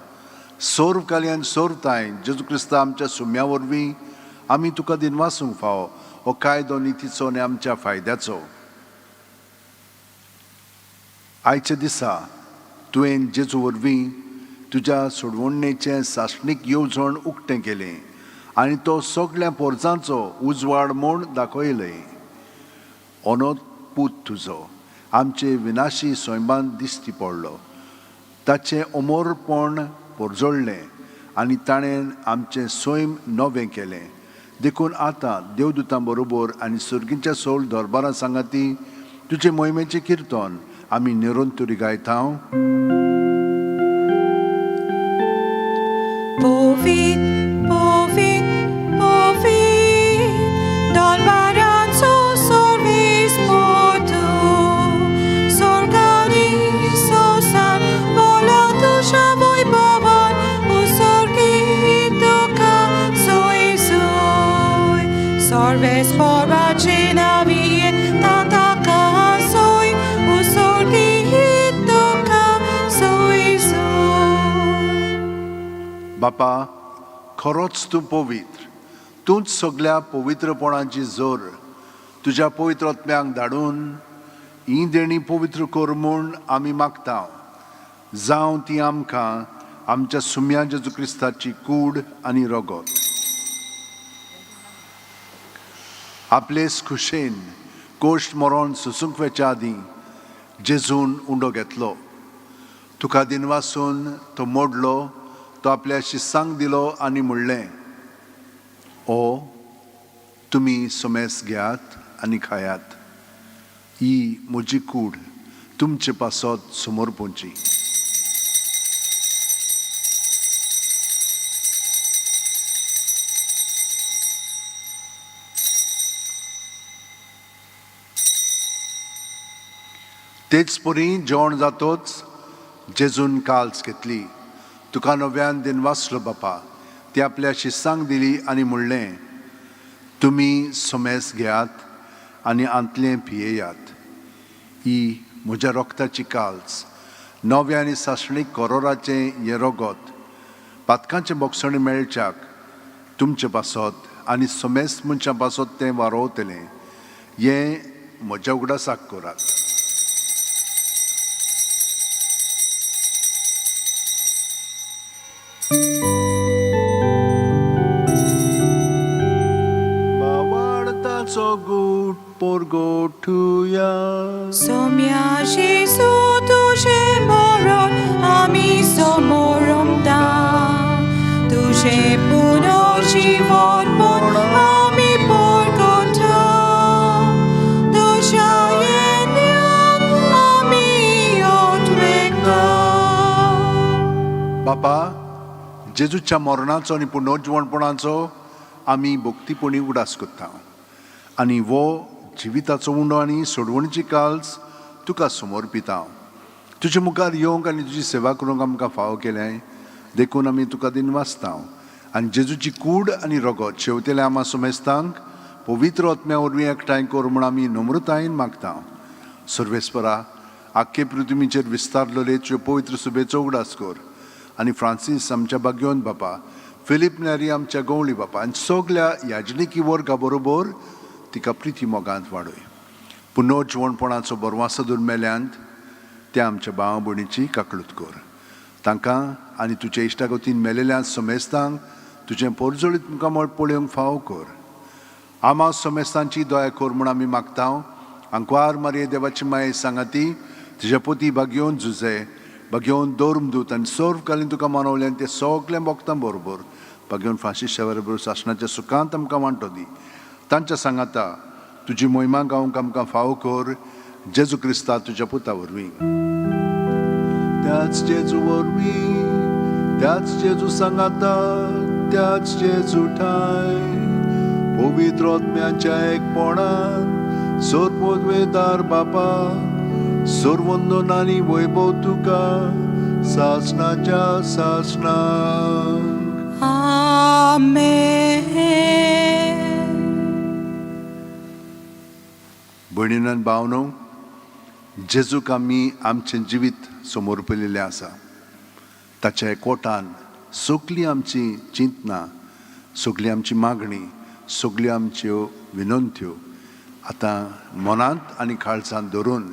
Speaker 2: सोर्व काली आनी सोर्व ताय जेजू क्रिस्ता आमच्या सुम्या वरवीं आमी तुका दिनवासूंक फावो. हो कायदो नितीचो आनी आमच्या फायद्याचो. आयच्या दिसा तुवें जेजू वरवीं तुज्या सोडवणेचें सासणीक येवजण उक्तें केलें आनी तो सगळ्या पोरजांचो उजवाड म्हूण दाखयलें. अनोत पूत तुजो आमचे विनाशी सैमान दिश्टी पडलो, ताचें अमोरपण पोरजोळ्ळें आनी ताणें आमचें सैम नवें केलें. देखून आतां देवदूतां बरोबर आनी सर्गींच्या सोल दरबारां सांगाती तुजे मोहिमेचें किर्तन आमी निरंतरी गायता.
Speaker 1: Povit, povit, povit, दरबाराचो सर्वीस पोतू, स्वर्गानी संवसार बोला तुज्या वैभवान, उसर्गी तुका सोय सोय. सर्वेस पोराचे नावी ताका सोय, उसर्गी तुका सोय सोय.
Speaker 2: बापा, खरोच तूं पवित्र, तूंच सगल्या पवित्रपणाची जोर. तुज्या पवित्र आत्म्यांक धाडून ही देणी पवित्र कर म्हूण आमी मागता. जावं ती आमकां आमच्या सुम्या जेजू क्रिस्ताची कूड आनी रगत. आपलेच खुशेन कोश्ट मरण सोसूंक वेच्या आदीं जेजून उंडो घेतलो. तुका दिनवासून तो मोडलो, तो आपल्या शिस्सांक दिलो आनी म्हणलें, ओ तुमी सोमेस घेयात आनी खायात, ही म्हजी कूड तुमचे पासत समोर पोवची. तेच परी जेवण जातोच जेजून काल्स घेतली, तुका नव्यान दिनवासलो बापा, ती आपल्या शिस्सांक दिली आनी म्हणलें, तुमी सोमेस घेयात आनी आंतलें पियेयात, ही म्हज्या रोगताची काल्स, नव्या आनी सासणीक करोराचें हें रगत पातकांचें बोगसणें मेळच्याक तुमचे पासत आनी सोमेस मनशां पासत तें वारोवतलें, हें म्हज्या उगडासाक करात. बावडताचो गूट पोरगोठुया.
Speaker 1: सोम्या जेजू तुजें मरण आमी समोरमता, तुजें पुनर्जीवनपण आमी परगटा, तुज्या येण्यान आमी ओतवेता.
Speaker 2: बापा, जेजूच्या मरणाचो आनी पुनर्जिवणपणाचो आमी भक्तीपणी उगडास करता आनी वो जिविताचो उंडो आनी सोडवणीची काल्स तुका समर्पिता. तुजे मुखार येवंक आनी तुजी सेवा करूंक आमकां फावो केलें देखून आमी तुका दिनवासता आनी जेजूची कूड आनी रगत शेवतेल्या आमा सोमेस्तांक पवित्र आत्म्या वरवीं एकठांय कर म्हूण आमी नम्रतायेन मागता. सर्वेस्परा, आख्खे पृथ्वीचेर विस्तारलेले तुज्यो पवित्र सुबेचो उगडास कर आनी फ्रांसीस आमच्या बागयोन बापा, फिलीप नेरी आमच्या गवळी बापा आनी सगल्या याजनिकी वर्गा बरोबर तिका प्रिती मोगांत वाडय. पुनर्जिवणपणाचो बरवासो दुर्मेल्यांत त्या आमच्या भाव भयणीची काकळूत कर. तांकां आनी तुज्या इश्टागतीन मेलेल्या समेस्तांक तुजें पोरजोळीत मुखामळ पळोवंक फावो कर. आमा समेस्तांची दया कर म्हूण आमी मागता. आंकवार मारये देवाची माये सांगाती तुज्या पोती बागयोवन झुजे बागयोवन दौर्मदूत आनी सर्व कालीन तुका मानवल्यान ते सगळें भोगता बरोबर बागयोवन फ्रांसीस शेवर सासणाच्या सुखांत आमकां वांटो दी. तांच्या सांगाता तुजी मोहिमा गावंक आमकां फावो कर, जेजू क्रिस्ता तुज्या पुता वरवीं. त्याच जेजू वरवीं, त्याच जेजू सांगाता, त्याच जेजू ठाय पवित्र आत्म्याच्या एकपणान सोरपोदवेदार बापा, सोरवंदन आनी वैभव तुका सासणाच्या सासणाक.
Speaker 1: आमेन.
Speaker 2: भयणीन आनी भावनो, जेजूक आमी आमचें जिवीत समर्पिलेलें आसा. ताच्या एकवटान सगळीं आमची चिंतनां, सगळी आमची मागणी, सगळ्यो आमच्यो विनंत्यो आतां मनांत आनी काळजांत धरून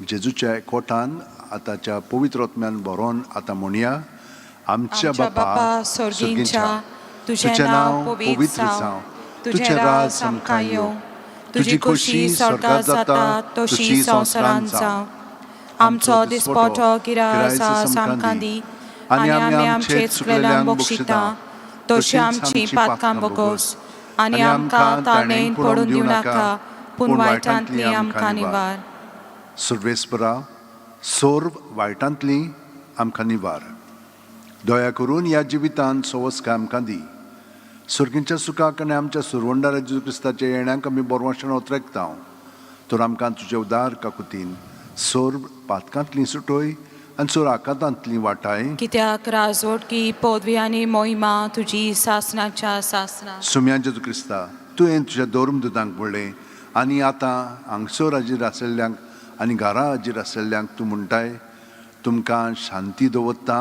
Speaker 2: जेजूच्या एकवटान आतांच्या पवित्र आत्म्यान भरोन आतां म्हणया. आमच्या बापा
Speaker 1: सर्गींच्या, तुजें नांव पवित्र जावं, तुजें राज आमकां येवं, तुजी खोशी स्वर्गात जाता तशी संवसारांत जावं. आमचो दिसपटो गिरास आमकां दी आनी आमी आमचे चुकलेल्यांक बक्षिता तशी आमची पातकां बोगोस. आनी आमकां ताणें पडून दिवं नाका, पूण वायटांतली आमकां निवार.
Speaker 2: सर्वेस्परा, सर्व वायटांतली आमकां निवार. दया करून ह्या जिवितांत सवस्काय आमकां दी. सर्गींच्या सुखाक आनी आमच्या सुरवंडार जेजू क्रिस्ताच्या येण्याक आमी बरवाशण ओतरेकता. तर आमकां तुजे उदार काकुतीन सर्व पातकांतली सुटोय आनी सर्व आकांतांतली वाटाय.
Speaker 1: कित्याक राजवटकी पदवी आनी मोहिमा तुजी सासनाच्या सासना.
Speaker 2: सुम्या जेजू क्रिस्ता, तुवें तुज्या धर्मदुतांक म्हणलें आनी आतां हांगसर हाजीर आशिल्ल्यांक आनी घरा हाजीर आशिल्ल्यांक तूं म्हणटाय, तुमकां शांती दवरता,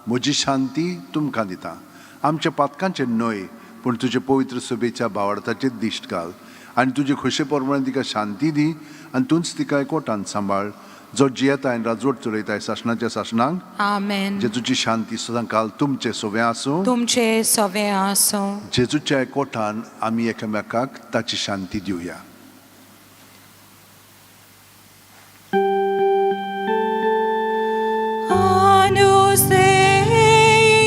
Speaker 2: म्हजी शांती तुमकां दिता. आमच्या पातकांचेर न्हय पूण तुजे पवित्र सभेच्या भावार्थाचेर दिश्ट घाल आनी तुजे खोशे प्रमाणे तिका शांती दी आनी तूंच तिका एकवटान सांबाळ, जो जियेता आनी राजवट चलयताय सासणाच्या सासणाक.
Speaker 1: आमेन.
Speaker 2: जेजूची शांती सदां काल तुमचे सोवे आसूं.
Speaker 1: तुमचे सवे आसूं.
Speaker 2: जेजूच्या एकवटान आमी एकामेकाक ताची शांती दिवया.
Speaker 1: Agnus Dei,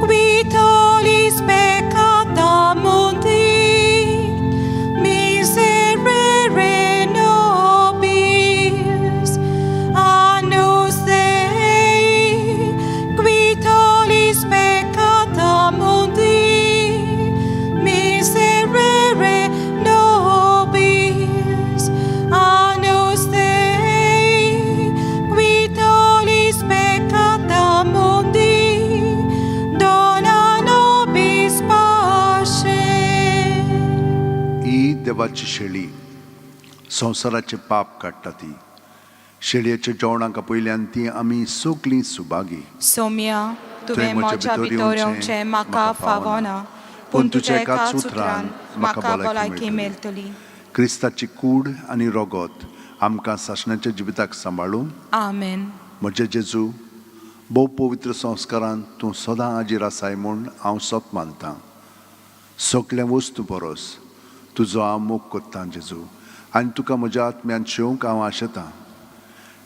Speaker 1: qui tollis peccata mundi, miserere nobis. Agnus Dei, qui tollis peccata mundi, miserere nobis. Agnus Dei, qui tollis peccata mundi, dona nobis pace.
Speaker 2: ही देवाची शेळी संवसाराचें पाप काडटा. ती शेळयेच्या जेवणाक आपयल्यान ती आमी सगलीं सुभागी.
Speaker 1: सोम्या, तुवें म्हज्या भितर येवचें म्हाका फावना, पूण तुज्या एकाच उतरान म्हाका भलायकी मेळटली.
Speaker 2: क्रिस्ताची कूड आनी रोगोत आमकां सासणाच्या जिविताक सांबाळून.
Speaker 1: आमेन.
Speaker 2: म्हजे जेजू, भोव पवित्र संस्कारान तूं सदां हाजीर आसाय म्हूण हांव सत मानतां. सगळ्या वस्तू परस तुजो हांव मोग करतां जेजू, आनी तुका म्हज्या आत्म्यान शेवंक हांव आशेतां.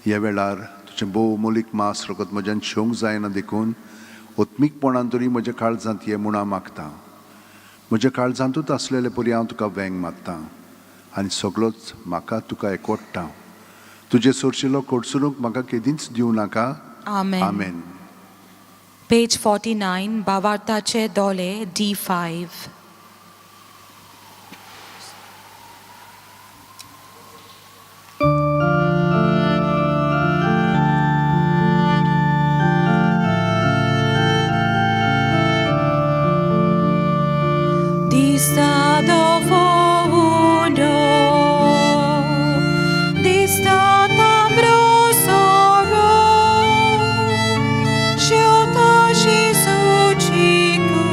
Speaker 2: ह्या वेळार तुजें भोव मोलीक मास रगत म्हज्यान शेवंक जायना, देखून आत्मीकपणान तरी म्हज्या काळजांत ये म्हूण हांव मागतां. म्हज्या काळजांतूच आसलेले परी हांव तुका वेंग मारतां आनी सगळोच म्हाका तुका एकवटता. तुजे सोरशिलो कोडसुरूंक म्हाका केदींच दिवं नाका.
Speaker 1: आमेन.
Speaker 2: आमेन.
Speaker 1: पेज 49, भावार्थाचे दोले D5. Dista do fundo, dista tambro soro, sciota Gesù cicu.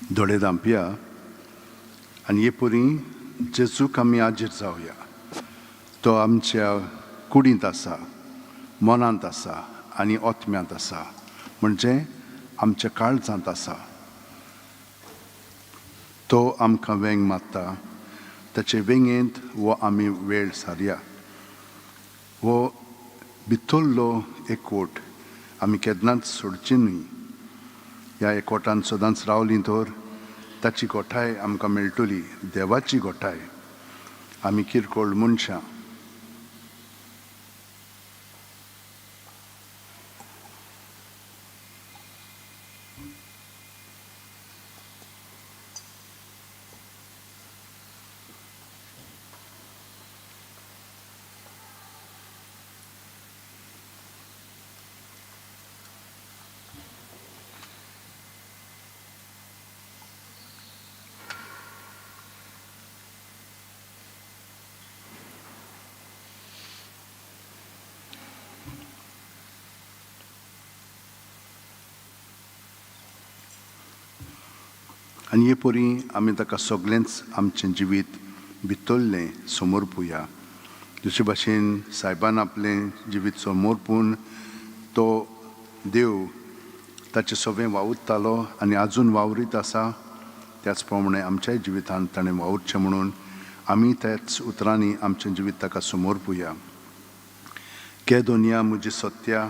Speaker 2: दोळे धांपया आनी हे परी जेजूक आमी आजीर जावया. तो आमच्या कुडींत आसा, मनांत आसा आनी ओत्म्यांत आसा, म्हणजे आमच्या काळजांत आसा. तो आमकां वेंग मारता, ताचे वेंगेंत वो आमी वेळ सारया. वो भितरलो एकवट आमी केन्नाच सोडची न्हय. ह्या एकवटान सदांच रावलीं तर ताची गोठाय आमकां मेळटली, देवाची गोठाय. आमी किरकोळ मनशां. आनी हे परी आमी ताका सगळेंच आमचें जिवीत भितरलें समर्पुया. दुसरे भाशेन सायबान आपलें जिवीत समर्पून तो देव ताचें सगळें वावुरतालो आनी आजून वावरीत आसा. त्याच प्रमाणे आमच्याय जिवितांत ताणें वावुरचें म्हणून आमी त्याच उतरांनी आमचें जिवीत ताका समर्पुया. के दुनिया म्हजी सत्या,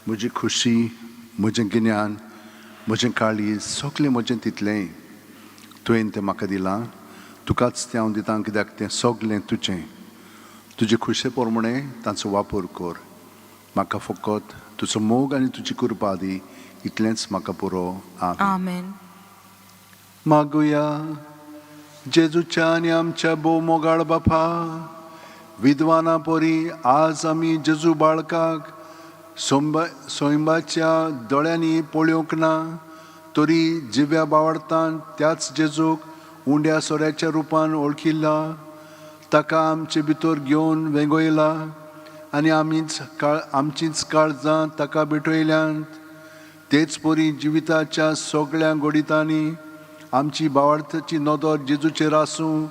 Speaker 2: म्हजी खुशी, म्हजें गिन्यान, म्हजें काळीज, सगळें म्हजें तितलेंय तुवें तें म्हाका दिलां, तुकाच तें हांव दितां, कित्याक तें सगळें तुजें. तुजे खुशे प्रमाणे तांचो वापर कर. म्हाका फकत तुजो मोग आनी तुजी कृपा दी, इतलेंच म्हाका पुरो. आमेन.
Speaker 1: आमेन.
Speaker 2: मागुया. जेजूच्या आनी आमच्या भोव मोगाळ बापा, विद्वाना परी आज आमी जेजू बाळकाक सोंयबाच्या दोळ्यांनी पळोवंक ना, तरी जिव्या बावडतान त्याच जेजूक उंड्या सोऱ्याच्या रुपान वळखिल्ला, ताका आमचे भितर घेवन वेंगयला आनी आमचींच काळजां ताका भेटयल्यांत. तेच परी जिविताच्या सगळ्या घडितांनी आमची बावडताची नदर जेजूचेर आसूं,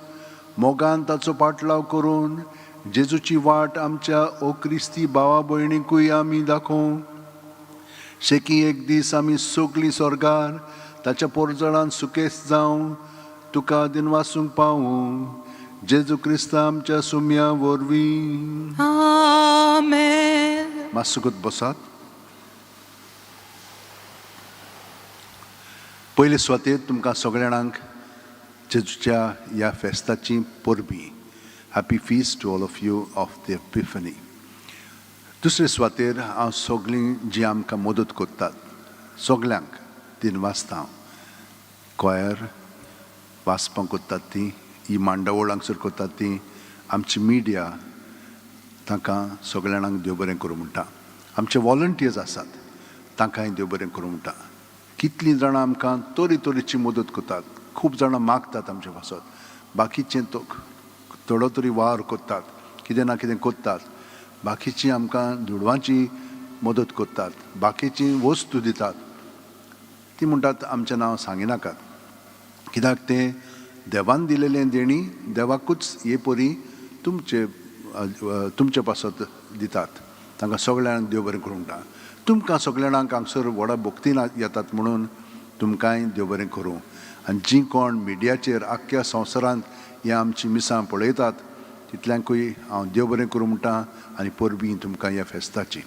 Speaker 2: मोगान ताचो पाटलाव करून जेजूची वाट आमच्या ओ क्रिस्ती भावा भयणीकूय आमी दाखोवं. शेकी एक दीस आमी सगळीं स्वर्गार ताच्या पोरजळान सुकेस जावं, तुका दिनवासूंक पावूं. जेजू क्रिस्ता आमच्या सुम्या वरवीं.
Speaker 1: आमेन.
Speaker 2: मातसुकूत बसात. पयले सुवातेर तुमकां सगळ्या जाणांक जेजूच्या ह्या फेस्ताची परबीं. Happy feast to all of you of the Epiphany. दुसरे सुवातेर हांव सगळीं जीं आमकां मदत करतात सगल्यांक दिनवासता. हांव क्वायर वाचपां करतात ती, ही मांडावळ हांगसर करतात ती, आमची मिडिया, तांकां सगळ्या जाणांक देव बरें करूं म्हणटा. आमचे वॉलंटियर्स आसात तांकांय देव बरें करूं म्हणटा. कितलीं जाणां आमकां तरे तरेची मदत करतात, खूब जाणां मागतात आमचे पासत, बाकीचें तो थोडो तरी वावर करतात, कितें ना कितें करतात, बाकीचीं आमकां दुडवांची मदत करतात, बाकीचीं वस्तू दितात. ती म्हणटात आमचें नांव सांगिनाकात, कित्याक तें देवान दिलेलें देणी देवाकूच हे परी तुमचे तुमचे पासत दितात. तांकां सगळ्यांक देव बरें करूं म्हणटा. तुमकां सगळ्या जाणांक हांगसर व्हडा भक्तीन येतात म्हणून तुमकांय देव बरें करूं. आनी जीं कोण मिडियाचेर आख्ख्या संवसारांत हीं आमचीं मिसां पळयतात तितल्यांकूय हांव देव बरें करूं म्हणटा आनी परबीं तुमकां ह्या फेस्ताची.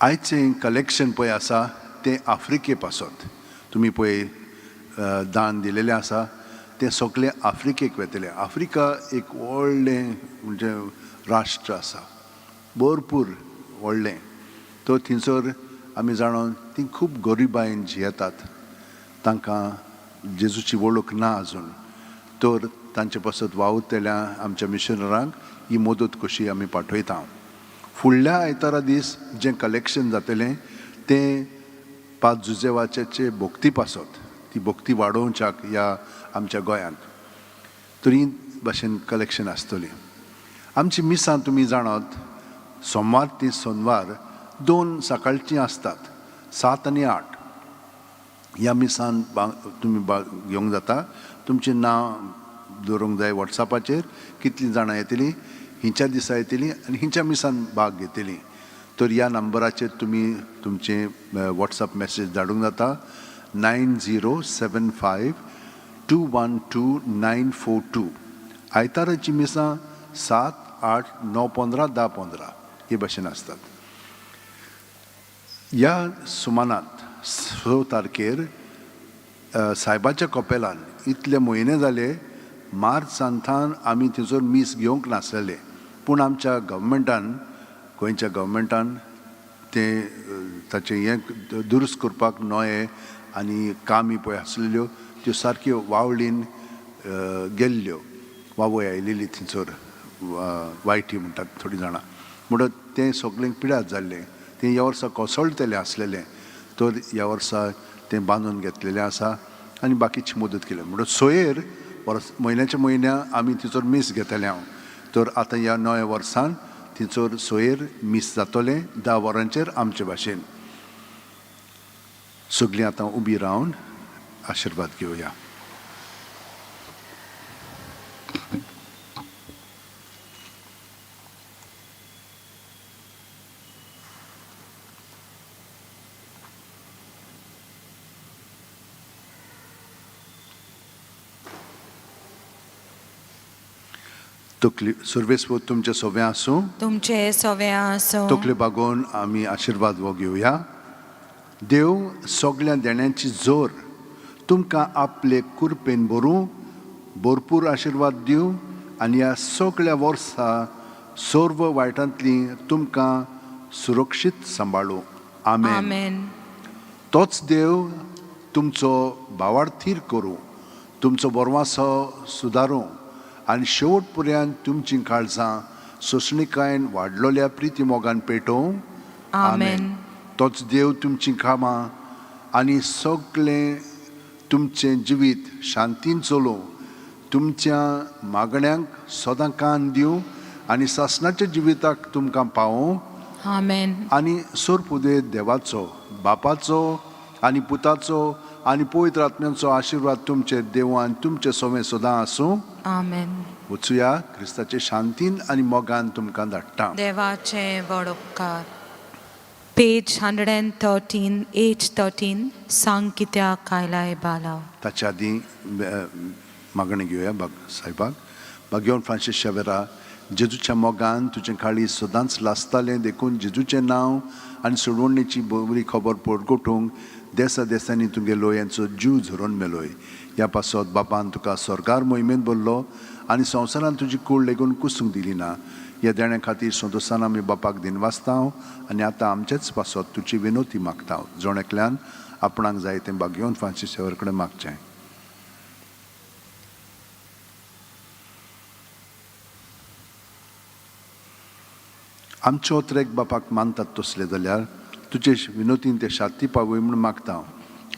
Speaker 2: आयचें कलेक्शन पळय आसा तें आफ्रिके पासत. तुमी पळय दान दिलेलें आसा तें सगळें आफ्रिकेक वेतलें. आफ्रिका एक व्हडलें म्हणजे राष्ट्र आसा, भरपूर व्हडलें. तर थंयसर आमी जाणून ती खूब गरिबायेन जियेतात, तांकां जेजूची वळख ना आजून. तर तांचे पासत वावुरतल्या आमच्या मिशनरांक ही मदत कशी आमी पाठयता. फुडल्या आयतारा दीस जें कलेक्शन जातलें तें पांच जुजेवाच्याचे भक्ती पासत, ती भक्ती वाडोवच्याक ह्या आमच्या गोंयांत तरी भाशेन कलेक्शन आसतलें. आमची मिसां तुमी जाणात सोमार ते सोनवार 2 सकाळचीं आसतात, 7 आनी 8. ह्या मिसान तुमी घेवंक जाता. तुमचें नांव दवरूंक जाय वॉट्सॅपाचेर, कितलीं जाणां येतलीं, हिंच्या दिसा येतलीं आनी हिंच्या मिसान भाग घेतलीं. तर ह्या नंबराचेर तुमी तुमचें वॉट्सॅप मॅसेज धाडूंक जाता 9075 212 942. आयताराची मिसां 7, 8, 9, 15, 10, 15 हे भाशेन आसतात. ह्या सुमानात 6 तारखेर सायबाच्या कपेलान इतले म्हयने जाले मार्चांथान आमी थंयसर मीस घेवंक नासलेले, पूण आमच्या गव्हर्मेंटान, गोंयच्या गव्हर्मेंटान तें ताचें हें दुरुस्त करपाक नये आनी कामी पळय आसलेल्यो त्यो सारक्यो वावळीन गेल्ल्यो, वावय आयलेली थंयसर, वायटी म्हणटात थोडीं जाणां, म्हणटच तें सगळें पिड्यार जाल्लें. तें ह्या वर्सा कोसळटलें आसलेलें, तर ह्या वर्सा तें बांदून घेतलेलें आसा आनी बाकीची मदत केल्या. म्हणटच सोयेर वर्स म्हयन्याच्या म्हयन्या आमी थंयसर मीस घेतलें हांव. तर आतां ह्या नव्या वर्सान थंयसर सोयेर मीस जातलें 10 वरांचेर आमचे भाशेन. सगळीं आतां उबी रावन आशिर्वाद घेवया. तकली सर्वेस्व तुमचे सोवे आसूं,
Speaker 1: तुमचे सवे आसूं.
Speaker 2: तकले बागोवन आमी आशिर्वाद हो घेवया. देव सगळ्या देण्यांची जोर तुमकां आपले कुरपेन भरूं, भरपूर आशिर्वाद दिवं आनी ह्या सगळ्या वर्सा सर्व वायटांतली तुमकां सुरक्षीत सांबाळूं. आमेन.
Speaker 1: आमेन.
Speaker 2: तोच देव तुमचो भावार्थीर करूं, तुमचो बरवासो सुदारूं आनी शेवट पर्यंत तुमचीं काळजां सोंसणिकायेन वाडलोल्या प्रिती मोगान पेटोवं.
Speaker 1: आमेन.
Speaker 2: तोच देव तुमचीं कामां आनी सगळें तुमचें जिवीत शांतीन चलोवं, तुमच्या मागण्यांक सदां कान दिवं आनी सासणाच्या जिविताक तुमकां पावोवं.
Speaker 1: आमेन.
Speaker 2: आनी सोरपुदे देवाचो, बापाचो आनी पुताचो आनी पवित्र आत्म्यांचो आशिर्वाद तुमचे देवान तुमचे सोवे सदां आसूं.
Speaker 1: आमेन.
Speaker 2: वचुया क्रिस्ताचे शांतीन आनी मोगान तुमकां धाडटा.
Speaker 1: देवाचे व्हड उपकार. पेज 113, एज 13. सांग कित्याक आयलाय बाला.
Speaker 2: ताच्या आदीं मागणें घेवया बाग सायबाक. बागेवन फ्रांसीस शेवेरा, जेजूच्या मोगान तुजें काळीज सदांच लासतालें, देखून जेजूचें नांव आनी सोडवणेची बरी खबर परगटूंक देसा देसांनी तुगे लोयांचो जीव झरोवन मेलोय. ह्या पासत बापान तुका सरकार मोहिमेंत भरलो आनी संवसारान तुजी कूड लेगून कुसूंक दिली ना. ह्या देण्या खातीर संतोसान आमी बापाक दिनवासता आनी आतां आमचेच पासत तुजी विनोती मागता. जण एकल्यान आपणाक जाय तें बागेवन फ्रांसीस शेवर कडेन मागचें. आमचो त्रेक बापाक मानतात तसले जाल्यार तुजे विनोतीन ते शांती पावय म्हूण मागता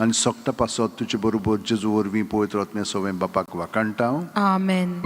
Speaker 2: आनी सोकटा पासत तुजे बरोबर जेजू वरवीं पवित्र आत्म्या सोवें बापाक वाखाणटा.
Speaker 1: आमेन.